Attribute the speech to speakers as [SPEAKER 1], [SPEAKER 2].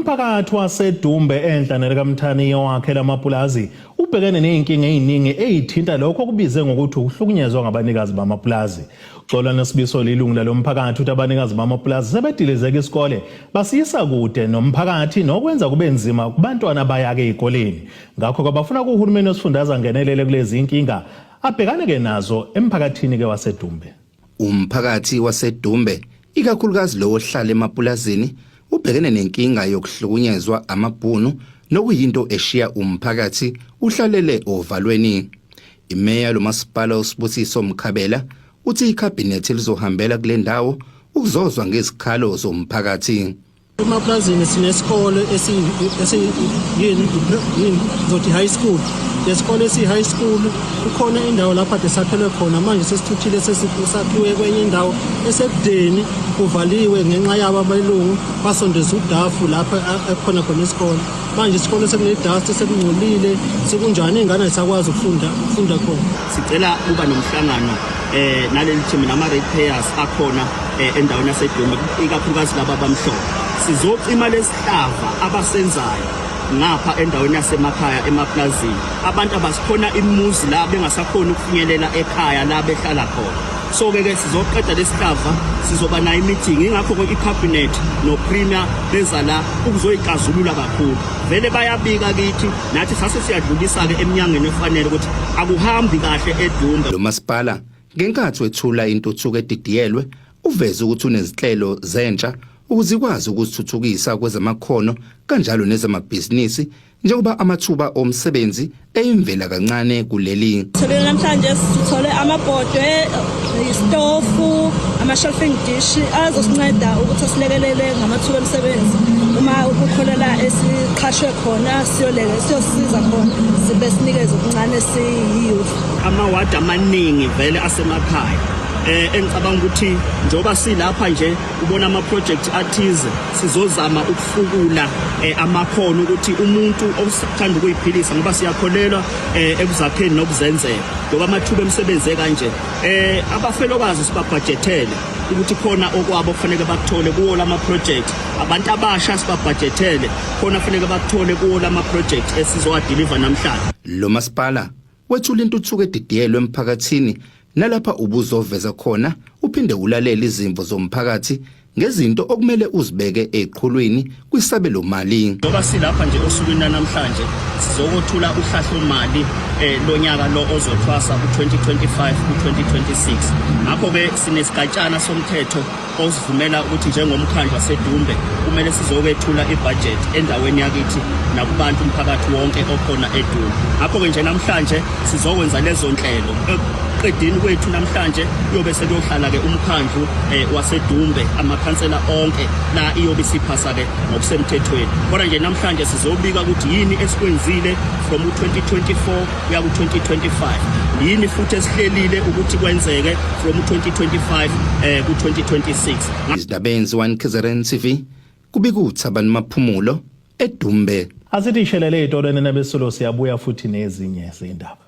[SPEAKER 1] Umphakathi waseDumbe enhla nelikaMthaniya owakhela amapulazi ubhekene nezinkinga eziningi ezithinta lokho okubize ngokuthi ukuhlukunyezwa ngabanikazi bamapulazi. Xolani Sibiso lilungu lalomphakathi uthi abanikazi bamapulazi sebedilizeka isikole basiyisa kude nomphakathi nokwenza kube nzima kubantwana abayake ezikoleni. Ngakho ke bafuna kuhulumeni wesifundazwe angenelele kulezi inkinga abhekane ke nazo emphakathini ke waseDumbe.
[SPEAKER 2] Umphakathi waseDumbe, ikakhulukazi lowo ohlala emapulazini, ubhekene nenkinga yokuhlukunyezwa amabhunu nokuyinto eshiya umphakathi uhlalele ovalweni. Imeya lomasipala uSibusiso Mkhabela uthi ikhabhinethi lizohambela kule ndawo ukuzozwa ngezikhalo zomphakathi.
[SPEAKER 3] Emaplazini sinesikole esiyini yini zothi high school. Lesikole esiyi-high school kukhona indawo lapho ade sakhelwe khona manje sesithuthile sesakhiwe kwenye indawo esekudeni kuvaliwe ngenxa yabo abelungu basondeza udafu lapho ekhona khona isikole. Manje isikole sekunedust sekungcolile sekunjani iy'ngane ayisakwazi ukufunda ukufunda khona.
[SPEAKER 4] Sicela kuba nomhlangano eh naleli team nama ratepayers akhona eh, endaweni yaseDumbe ikakhulukazi laba abamhlophe sizocima lesihlava abasenzayo ngapha endaweni yasemakhaya emaplazini abantu abasikhona imuzi la bengasakhoni ukufinyelela ekhaya la behlala khona so ke ke sizoqeda lesihlava sizoba nayo imeeting ingakho ke icabinet no premier beza la ukuzoyixazulula kakhulu vele bayabika kithi nathi sase siyadlulisa ke eminyangweni efanele ukuthi akuhambi kahle eDumbe
[SPEAKER 2] lo masipala ngenkathi wethula intuthuko edidiyelwe uveze ukuthi unezinhlelo zentsha ukuze ikwazi ukuzithuthukisa kwezamakhono kanjalo nezamabhizinisi njengoba amathuba omsebenzi eyimvela kancane kuleli.
[SPEAKER 5] Sithole namhlanje sithole amabhodwe, isitofu, ama-shelving dish azosinceda ukuthi asilekelele ngamathuba emisebenzi uma kukhona la esiqhashwe khona siyoleke siyosiza khona sibe sinikeze okuncane siyi-youth.
[SPEAKER 4] Amawadi amaningi vele asemakhaya eh engicabanga ukuthi njengoba silapha nje ubona ama project athize sizozama ukufukula eh, amakhono ukuthi umuntu osathanda ukuyiphilisa ngoba siyakholelwa eh, ekuzakheni nokuzenzela ngoba amathuba emisebenzi kanje eh abafelokazi sibabhajethele ukuthi khona okwabo kufanele bakuthole kuwo lama project abantu abasha sibabhajethele khona kufanele bakuthole kuwo lama project esizowadeliver namhlanje.
[SPEAKER 2] Lo masipala wethula intuthuko edidiyelwe emphakathini nalapha ubuzoveza khona uphinde ulalele izimvo zomphakathi ngezinto okumele uzibeke eqhulwini kwisabelo mali.
[SPEAKER 4] Njengoba silapha nje osukwini namhlanje sizokothula uhlahlomali eh lonyaka lo ozothwasa ku-2025 ku-2026 ngakho ke sinesigatshana somthetho osivumela ukuthi njengomkhandlu waseDumbe kumele sizokwethula ibudget endaweni yakithi nakubantu umphakathi wonke okhona eDumbe. Ngakho-ke nje namhlanje sizokwenza lezo nhlelo. Ekuqedeni kwethu namhlanje kuyobe sekuyohlala-ke umkhandlu eh, waseDumbe amakhansela onke la iyobe isiphasa-ke ngokusemthethweni. Kodwa nje namhlanje sizobika ukuthi yini esikwenzile from u-2024 kuya ku-2025 yini futhi esihlelile ukuthi kwenzeke from u-2025 eh ku-2026.
[SPEAKER 2] Izindaba ezenziwa KZN TV kubika uThabani Maphumulo eDumbe.
[SPEAKER 1] Asithi ishelele ey'tolweni nabesulo siyabuya futhi nezinye zindaba.